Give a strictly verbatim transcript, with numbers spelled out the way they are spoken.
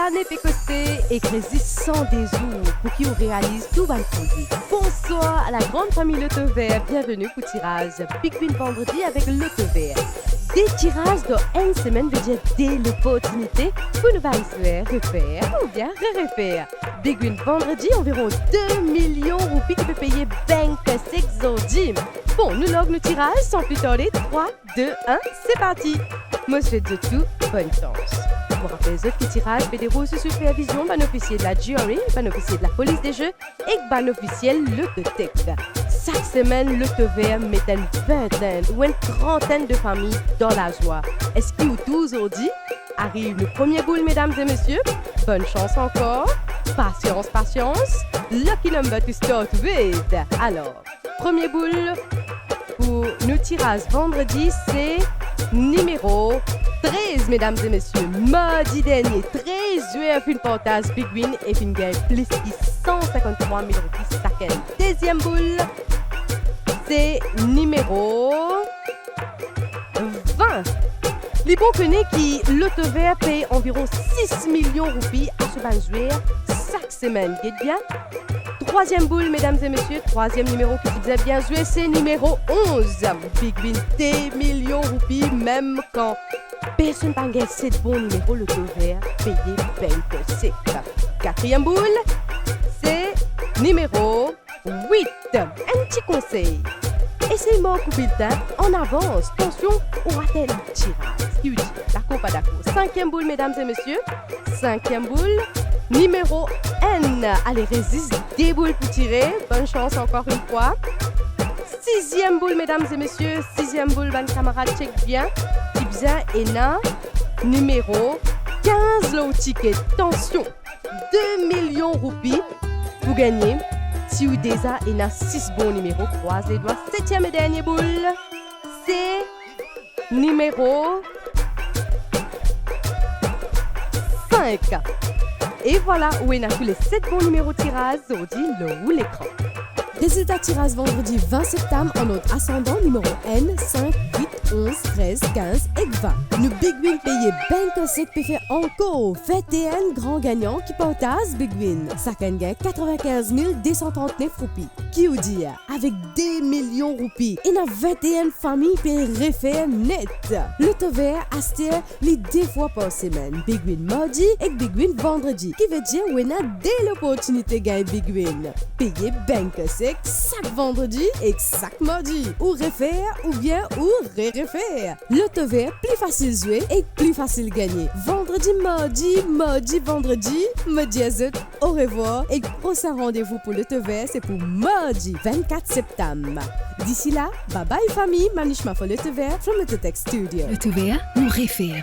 Lane pe koste ek res zis san de zour pou ki ou realiz tou bann proze. Bonswar a la grann fami Loto Ver, bienveni pou tiraz Big Win Vandredi avek Loto Ver. De tiraz dan enn semenn vedir de loportinite pou nou bann zwer refer oubien re-refer. Big Win Vandredi, anviron de milion roupi ki pe peye bank sek zordi. Bon, nou lans nou tiraz san pli tarde, trwa, de, enn, se parti! Mo swet zot tou bonn sans. Mo rapel zot ki tiraz pe deroul sou sipervizion bann ofisie de la G R A, bann ofisie de la Police des Jeux ek bann ofisie Lottotech. Sak semenn, Loto Ver met enn vintenn ou enn trantenn de fami dan lazwa. Eski ou tour zordi? Ariv nou premie boul, medam e mesie. Bonn sans ankor. Pasians, pasians. Lucky number to start with. Alor, premie boul pou nou tiraz vandredi, se nimero trez, medam e mesie. Mardi dernie, trez zwer finn partaz Big Win e finn gagn plis ki san sinkant-trwa mil roupi sakenn. Deziem boul, se nimero vin. Li bon kone ki Loto Ver pey anviron sis milion roupi a so bann zwer sak semenn. Get bien. Trwaziem boul, medam e mesie, trwaziem nimero ki ti bizin bien zwe, se nimero onz. Big Win de milion roupi, mem kan personn pa gagn set bon nimero, Loto Ver peye bank sek. Katriem boul, se nimero wit. Enn ti konsey, esey mark ou biltin an avans, tansion ou rat enn tiraz. Ki ou dir, dakor pa dakor? Sinkiem boul, medam e mesie. Sinkiem boul, nimero enn. Ale, res zis de boul pou tire. Bonn sans ankor enn fwa. Siziem boul, medam e mesie, siziem boul, bann kamarad, tchek bien. Ti bizin ena nimero kinz lor ou tiket. Tansion, de milion roupi pou gagne si ou deza ena sis bon nimero, krwaz ledwa. Setiem e dernie boul, se nimero sink. E vwala, ou ena tou le set bon nimero tiraz zordi lor ou lekran. Rezilta tiraz vandredi vin septam an ord asandan, nimero enn, sink, wit, onz, trez, kinz ek vin. Nou Big Win peye bank sek pe fer ankor vinteenn gran gagnan ki partaz Big Win. Sakenn gagn katrevinkinz mil de san trantnef roupi. Ki ou dir, avek de milion roupi, ena vinteenn fami pe refer net. Loto Ver aster li de fwa par semenn, Big Win mardi ek Big Win vandredi, ki vedir ou ena de loportinite gagn Big Win. Peye bank sek sak vandredi ek sak mardi. Ou refer oubien ou re-refer. Loto Ver, pli fasil zwe ek pli fasil gagne. Vandredi, mardi, mardi, vandredi, mo dir zot orevwar ek prosin randevou pou Loto Ver se pou mardi vennkat septam. Disi la, bye bye fami, Manishma for Loto Ver from Lottotech Studio. Loto Ver, nou refer.